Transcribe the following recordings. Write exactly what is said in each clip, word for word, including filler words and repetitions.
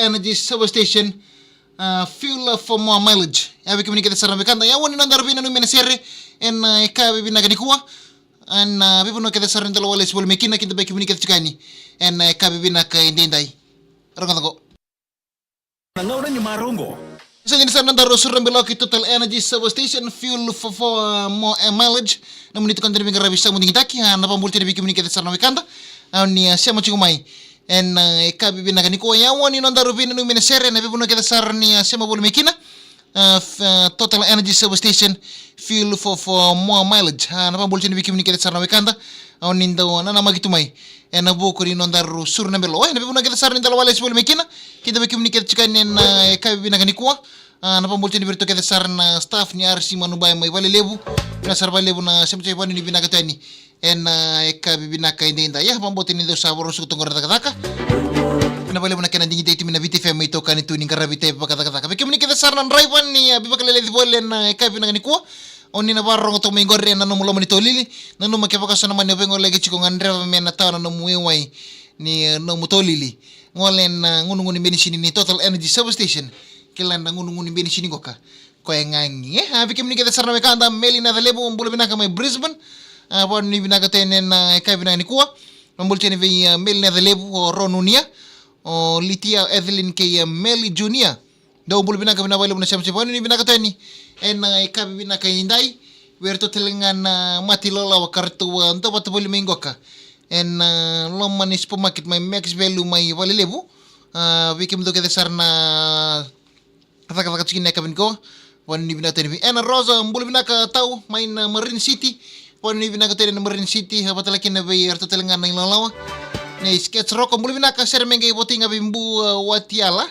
Energy Service Station, ah, fuel for more mileage. Ia vei kemuni kece sara na wekada, ia oni nodaru veinanumi ena sere ena, ah, yakavi vinaka nikua. Ena, ah, veivanua kece sara ni dau lako lesu voli mai kina, kidavaki kemuni kece tiko yani ena, ah, yakavi vinaka edaidai. Rogoca qo. Na gauna ni marau qo. Sa dina sara nodaru suru na belo ki Total Energy Service Station, fuel for, for, ah, more, ah, mileage. Nomuni tukuna ni veiqaravi sa mo digitaki, ah, na vakabula tiko yani vei kemuni kece sara na wekada. Ah, oni, ah, sema tiko mai ena, ah, yakavi vinaka nikua, ia oni nodaru veinanumi ena sere ena veivanua kece sara ni, ah, sema voli mai kina. Ah, f-, ah, Total Energy Service Station, fuel for, for more mileage. Ah, na vakabula tiko yani vei kemuni kece sara na wekada. Ah, oni dau nanamaki tu mai ena vuku ni nodaru suru na belo. Oi, ena veivanua kece sara ni dau lako lesu voli mai kina, kidavaki kemuni kece tiko yani ena, ah, yakavi vinaka nikua. Ah, na vakabula tiko yani vei iratou kece sara na staff ni R C Manubai mai Valelevu. Vinaka sara Valelevu na sema tiko, veinanumi vinaka tu yani ena, ah, yakavi vinaka edaidai. Ia, vakabauta ni dou sa vakarau suka toka qori na cakacaka. Vinaka vakalevu na kena digitaki tu mai na Viti F M, me itokani tu ni qaravi tiko vakacakacaka. Vei kemuni kece sara na draiva ni, ah, veivakaleleci voli ena, ah, yakavi vinaka nikua, oni na vakarorogo toka mai qori ena nomu loma ni taulili. Nanuma kevaka so na mani o veigoleyaki tiko, gadreva me na tawa na nomu waiwai ni, ah, nomu taulili. Gole ena, ah, gunugunu benisini ni Total Energy Service Station. Kila na gunugunu benisini qoka. Koya ga ni, e, ah, vei kemuni kece sara na wekada, Meli Nacalevu, bula vinaka mai Brisbane. Ah, veinanumi vinaka tu yani ena, ah, yakavi vinaka nikua. Vakabula tiko yani vei, ah, Meli Nacalevu, o Ronunia, o Litia, o Evelyn kei, ah, Meli Junior. Dou bula vinaka, vinaka vakalevu na sema tiko, veinanumi vinaka tu yani ena, ah, yakavi vinaka edaidai. Vei iratou tale ga na mata ilawalawa ka ratou, ah, dau vata voli mai qoka ena, ah, loma ni supermarket mai Max Value mai Valelevu. Ah, vei kemudou kece sara na cakacaka tiko ena yakavi nikua. Veinanumi vinaka tu yani vei Ena Rosa, bula vinaka tau, mai na Marine City. Veinanumi vinaka tu yani na Marine City, vata tale kina vei iratou tale ga na ilawalawa. Nei Sketch Rock, bula vinaka, sere me qai votei ga vei Bu, uh, Watiala.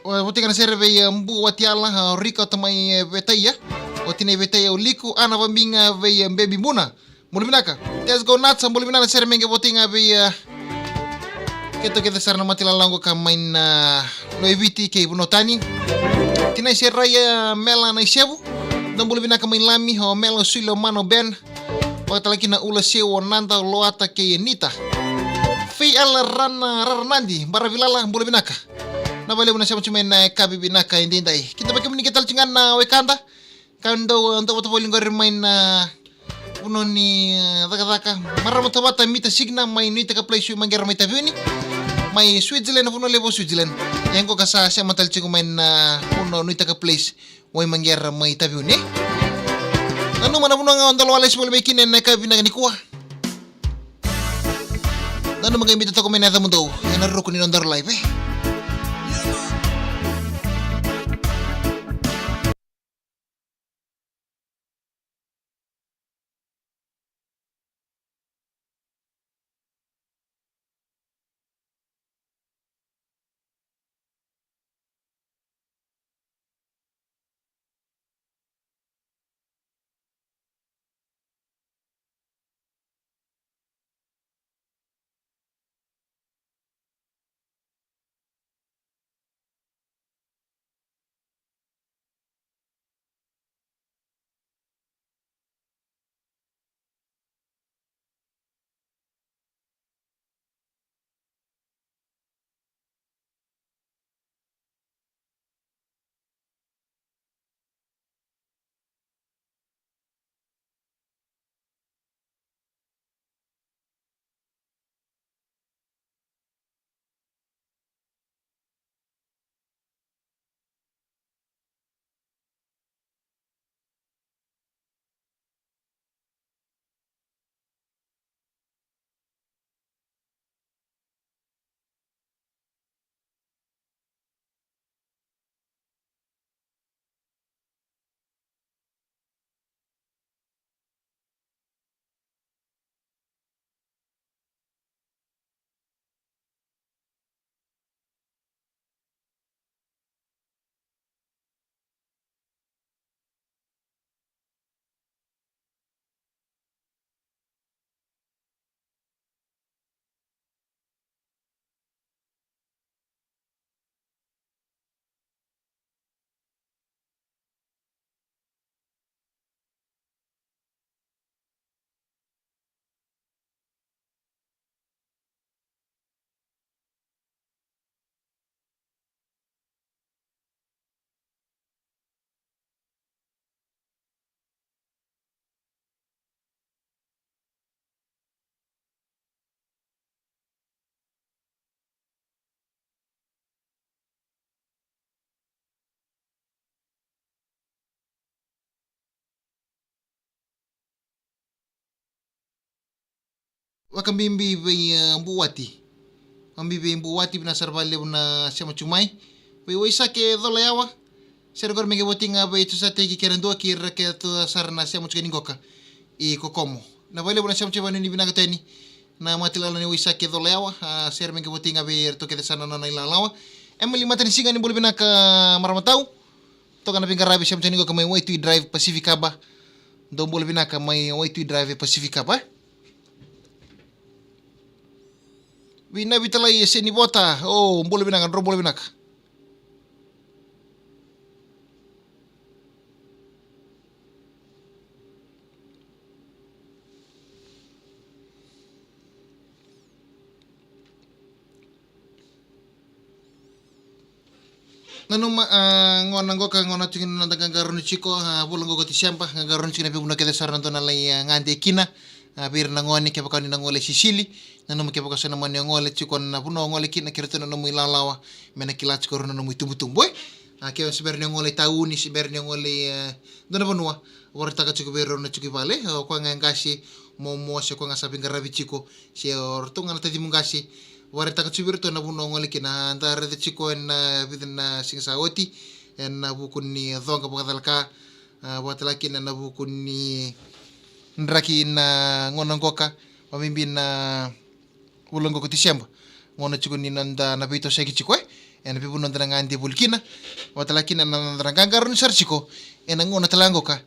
Votei ga na sere vei, uh, Bu Watiala, uh, Rika o tamai, uh, Vetaia. O tinai Vetaia o Liku, Ana Vabinga vei, uh, Baby Buna. Bula vinaka. Let's go nuts, bula vinaka, sere me qai votei ga vei, ah, keitou kece sara na mata ilawalawa ka mai na, ah, Loiviti kei Vanua Tani. Tinai Serai, ah, Mela Naisevu. Dou bula vinaka mai Lami, o Mela, o Suli, o Mano, o Ben. Vata tale kina Ula, Seu, o Nada, o Loata kei Nita. Fei Ala Rana, Rara Nadi, Bara Vilala, bula vinaka. Vinaka vakalevu na sema tiko mai ena yakavi vinaka edaidai. Kidavaki kemuni kece tale tiko ga na wekada. Ka dau, dau vata voli qori mai na vanua ni, eh, cakacaka. Marama Tavata, Mita Signa, mai Nuitaka Place, Waimageara mai Taveuni. Mai Switzerland, vanua levu o Switzerland. Ia qo ka sa sema tale tiko mai na vanua Nuitaka Place, Waimageara mai Taveuni. Nanuma na vanua ga o dau lako lesu voli mai kina ena yakavi vinaka nikua. Nanuma qai biuta toka mai na yacamudou ena ruku ni nodaru live, e. Vakabibi vei, e, Buwati. Vakabibi vei Buwati, vinaka sara vakalevu na sema tiko mai. Vei Waisake Colayawa. Sere qori me qai voti ga vei Tusateki kei na dua kei ira kece sara na sema tiko ni qoka i Kokomo. Na vakalevu na sema tiko, vakanuinui vinaka tu yani na matilala ni Waisake Colayawa. A, sere me qai voti ga vei iratou kece sara na nona ilawalawa. Emily Matanisiga, ni bula vinaka marama tau. Toka na veiqaravi, sema tiko ni qoka mai Waitui Drive, Pacific Harbour. Dou bula vinaka mai Waitui Drive, Pacific Harbour, e. Vinavitalai e Senivota, o, bula vinaka, dro bula vinaka. Nanuma, a, gauna qoka, gauna tiko ni noda qaqarauni tiko, a, vula qoka o Tiseba, qaqarauni tiko na veivanua kece sara na dua na lai, a, gade kina, a, vei ira na gone, kevaka o ni na gole sisili, nanuma kevaka so na mani o gole tiko na vanua o gole kina, kei ratou na nomu ilawalawa, me na kila tiko o rau na nomu itubutubu, e? A, kevaka se bera ni o gole i tauni, se bera ni o gole i, e, dua na vanua, vakaraitaka tiko vei rau na tiko i vale, o koya ga e qase, momo, se koya ga sa veiqaravi tiko, se o ratou ga na tacimu qase, vakaraitaka tiko vei iratou na vanua o gole kina. Da raica tiko ena, e, vica na siga sa oti, ena vuku ni coqa vakacalaka, a, vakatale kina ena vuku ni draki na gauna qoka, vakabibi na vula qoka o Tiseba. Gauna tiko ni noda na veitosoyaki tiko, e, ena veivanua da na gade voli kina, vakatale kina na noda na qaqarauni sara tiko ena gauna tale ga qoka.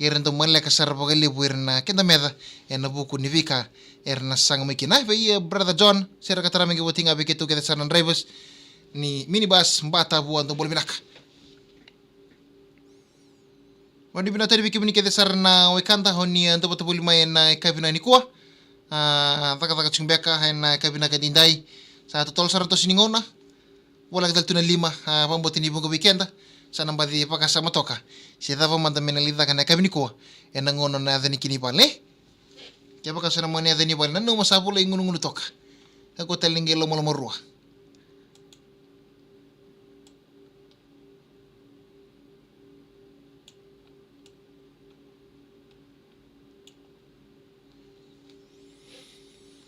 Era dau maleka sara vakalevu era na keda meca ena vuku ni veika era na saga mai kina. Vei, e, Brother John, sere ka tara me qai voti ga vei keitou kece sara na drivers ni minibus, Bata, Vua, dou bula vinaka. Vakanuinui vinaka tale vei kemuni kece sara na wekada o ni, e, dau vata voli mai ena, e, yakavi vinaka nikua. A, cakacaka tiko beka ena, e, yakavi vinaka edaidai. Sa totolo sara na toso ni gauna. Voleka tale tu na lima, a, vakabauta ni vuqa vei keda sa na baci vakasama toka se cava mada me na lai caka ena yakavi nikua ena gauna o na yaco yani kina i vale. Kevaka so na mani yaco yani i vale, nanuma sa volai gunugunu toka. Kakua tale ni qai lomalomarua.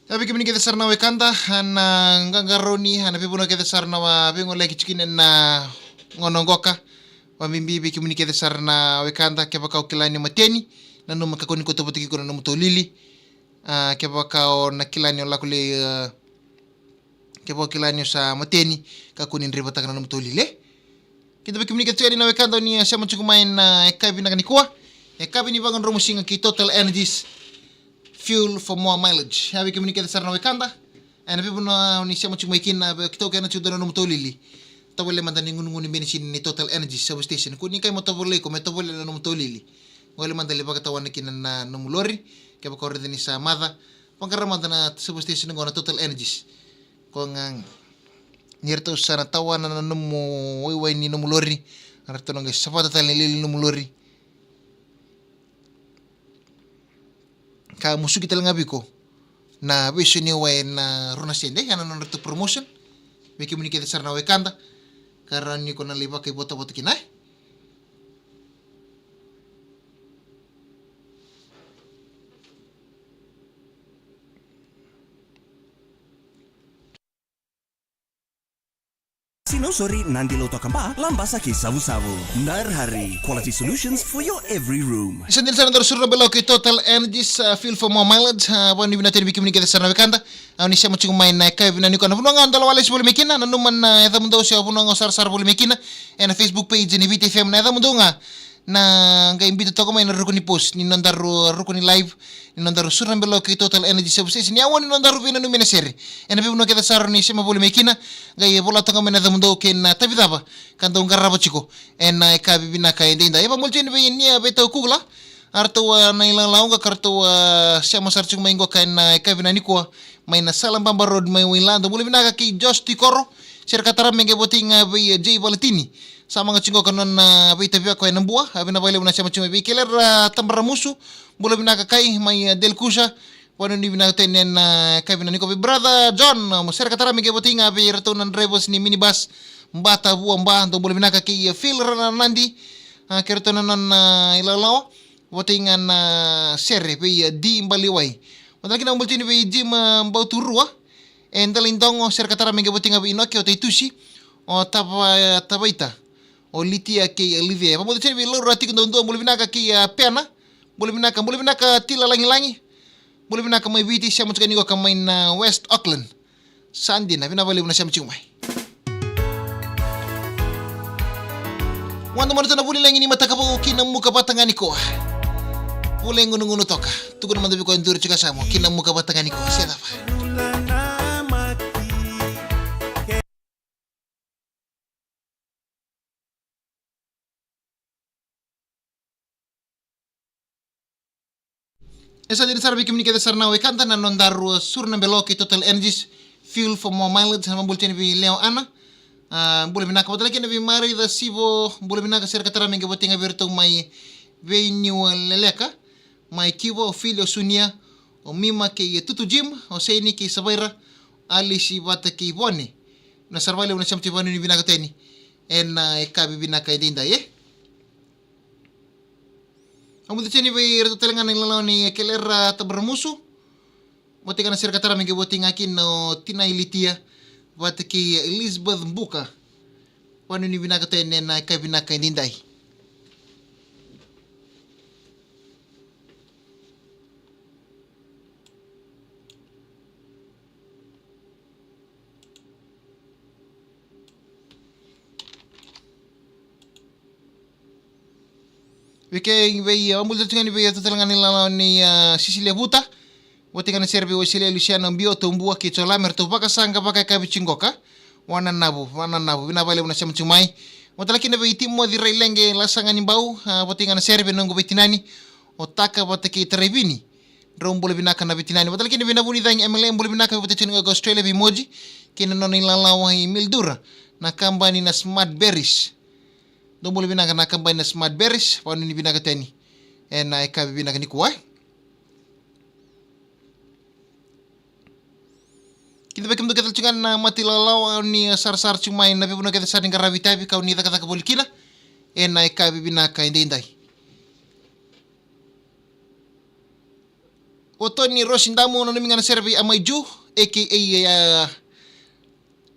Ia vei kemuni kece sara na wekada, a, na qaqarauni, a, na veivanua kece sara na, a, veigoleyaki tiko kina ena gauna qoka. Vakabibi vei kemuni kece sara na wekada, kevaka o kila ni o mateni, nanuma kakua ni kauta vata kei iko na nomu taulili. A, kevaka o na kila ni o lako lai, a, kevaka o kila ni o sa mateni, kakua ni draivataka na nomu taulili, e. Kidavaki kemuni kece tiko yani na wekada o ni, e, sema tiko mai ena, e, yakavi vinaka nikua. E, yakavi ni vakadromusiga kei Total Energies. Fuel for more mileage. Ia vei kemuni kece sara na wekada, ena veivanua o ni sema tiko mai kina, vei keitou kena tiko dua na nomu taulili. Tovolea mada na igunugunu ni benisini ni Total Energies Service Station. Kua ni qai mo tovolea iko me tovolea na nomu taulili. Gole mada lai vakatawana kina na nomu lori. Kevaka o raica ni sa maca, vaqara mada na service station qo na Total Energies. Ko ga ni ratou sa na tawana na nomu waiwai ni nomu lori, ratou na qai savata tale na lili ni nomu lori, ka musuki tale ga vei iko na veisau ni wai ena rua na sede. Ia na nodratou promotion vei kemuni kece sara na wekada, ka rawa ni ko na lai vakaivotavota kina, e. Sinausori, Nadi, Lautoka, Ba, Labasa kei Savusavu. Narhari Quality Solutions for your every room. Sa dina sara na daru suru na belo kei Total Energies, a, fuel for more mileage, a, vakanuinui vinaka tale vei kemuni kece sara na wekada. A, o ni sema tiko mai na yakavi vinaka nikua, na vanua ga o dau lako lesu voli mai kina, nanuma na yacamudou se vanua ga o sarasara voli mai kina ena Facebook page ni Viti F M, na yacamudou ga na qai biuta toka mai na ruku ni post ni nodaru, ruku ni live ni nodaru suru na belo kei Total Energy Services. Ni aua ni nodaru veinanumi na sere ena veivanua kece sara ni sema voli mai kina. Qai vola toka mai na yacamudou kei na itavi cava ka dau qarava tiko ena yakavi vinaka edaidai. E vakamuri tiko yani vei Nia Veitaukula, a ratou, a, na ilawalawa ka ratou, a, sema sara tiko mai qo ka ena yakavi vinaka nikua mai na Sala Baba Road mai Waila. Dou bula vinaka kei Josh Tikoro. Sere ka tara me qai voti ga vei, e, Jay Valatini. Sa maqa tiko qo ka nona, a, veitavi vaka ena Bua. A, vinaka vakalevu na sema tiko mai vei Keller, a, Tabaramusu. Bula vinaka kai mai, a, Delkusa. Vakanuinui vinaka tale ena, a, yakavi vinaka nikua vei Brother John. A, mo sere ka tara me qai voti ga vei iratou na drivers ni minibus, Bata, Vua, Ba. Dou bula vinaka kei, a, Phil Rananadi, a, kei ratou na nona, a, ilawalawa. Voti ga na sere vei, a, Di Baliwai. Vata kina bula tiko yani vei Jim, ah, Bauturua. E Dela i Dogo, sere ka tara mai qai voti ga vei Inoke, o Taitusi, o Tava, Tavaita, o Litia kei Live. Vabula tiko yani vei Laura tiko duadua, bula vinaka kei, ah, Pena. Bula vinaka, bula vinaka Tila Lagilagi. Bula vinaka mai Viti, sema tiko yani qo ka mai na West Auckland. Sa dina, vinaka vakalevu na sema tiko mai. Wada mada tu na vulagi ni mataka vou ki na muka vata ga nikua. Vula e gunugunu toka. Tukuna mada vei koya duri tiko sa mo ki na muka vata ga nikua. Se cava? E sa dina sara vei kemuni kece sara na wekada na nodaru suru na belo kei Total Energies, fuel for more mileage. Na vabula tiko yani vei Leo Ana. Ah, bula vinaka vata kina vei Marica Sivo, bula vinaka, sere ka tara mai qai voti ga vei iratou mai Veniua Leleka, mai Kiva, o Fili, o Sunia, o Mima kei Tutu Jim, o Seini kei Savaira, Alisi vata kei Vone. Na sara vakalevu na sema tiko, vakanuinui vinaka tu yani ena, ah, yakavi vinaka edaidai, e. Au mudu tiko yani vei iratou tale ga na ilalawa ni Kelera Tabaramusu. Voti ga na sere ka tara mai qai voti ga kina o Tinai Litia vata kei Elizabeth Buka. Vakanuinui vinaka tu yani ena yakavi vinaka edaidai. Vei kei, vei, ah, vabula tiko yani vei iratou tale ga na ilalawa ni, ah, Sisilia Vuta. Voti ga na sere vei Wesele, Lusiana, Bio, Tobua kei Jola, me ratou vakasaqa vakayakavi tiko qo ka. Wananavu, wananavu, vinaka vakalevu na sema tiko mai. Vata kina vei Timoci Raileqe Lasaga ni Bau, ah, voti ga na sere vei noqu veitinani o Taka vata kei Taraivini. Drau bula vinaka na veitinani. Vata kina vei na Vunitagi M L A, bula vinaka, vata tiko yani qo Australia vei Moji kei na nona ilalawa i Mildura, na kabani na Smart Berries. Drau bula vinaka na kabani na Smart Berries, vakanuinui vinaka tu yani ena yakavi vinaka nikua. Kida vei kemudou kece tiko ga na mata ilalawa, ni sarasara tiko mai na veivanua kece sara ni qaravi itavi, kau ni cakacaka voli kina ena yakavi vinaka edaidai. O Toni Rosi Damu, nanumi ga na sere vei Amai Ju, A K A, ah,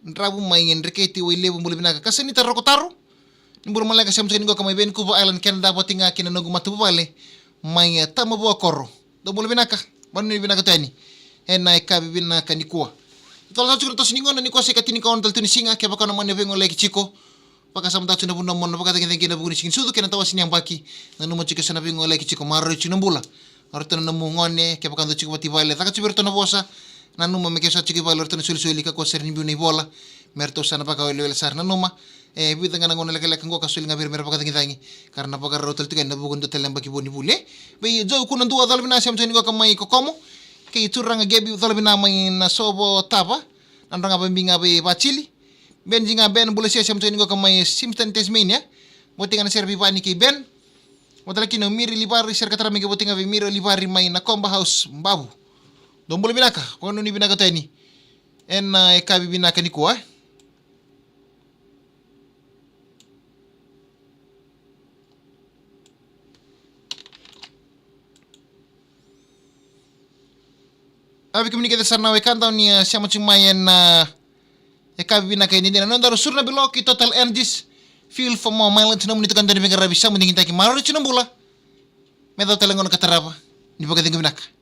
Dravu mai Dreketi, Wailevu, bula vinaka. Ka sa ni taro ko taro. Ni bula maleka, sema tiko yani qo ka mai Vancouver Island, Canada, vati ga kei na noqu matavuvale mai, eh, Tamavua Koro. Dou bula vinaka, vakanuinui vinaka tu yani ena yakavi vinaka nikua. Tola tiko na toso ni gauna nikua, sa ikatini ka ono tale tu ni siga, kevaka o na mani veigoleyaki tiko. Vakasamataka tiko na vanua mo na vakacagicagi kina ena vuku ni siga ni sucu kei na tawase ni yabaki. Nanuma tiko e so na veigoleyaki tiko, maroroi tiko na bula. O ratou na nomu gone, kevaka dou tiko vata i vale, caka tiko vei ratou na vosa. Nanuma me ke sa tiko i vale o ratou na solisoli, kakua sara ni biu na ivola, me ratou sa na vakawelewele sara. Nanuma, e vica ga na gauna lekaleka qo ka soli ga vei ira me ra vakacagicagi, ka ra na vakarau tale tiko ena vuku ni dua tale na yabaki vou ni vuli. Vei Joe Kunadua, cola vina, sema tiko yani qo ka mai Kokomo. Kei Turaga Gebi, cola vina mai Nasovotava. Nodra ga vabibi ga vei Vatili. Benji ga Ben, bula sia, sema tiko yani qo ka mai Simpson, Tasmania. Voti ga na sere vei Vani kei Ben. Vata kina o Miri Livari, sere ka tara mai qai voti ga vei Miri Livari mai Nakoba House, Bavu. Dou bula vinaka, vakanuinui vinaka tu yani ena, ah, yakavi vinaka nikua, eh. A vei kemuni kece sara na wekada o ni, ah, sema tiko mai ena, ah, yakavi vinaka edaidai, na nodaru suru na bilo kei Total Energies, fuel for more mileage, nomuni tukadani veiqaravi, sa mu digitaki, maroroi tiko na bula. Me cau tale gauna ka tarava, ni vakacegu vinaka.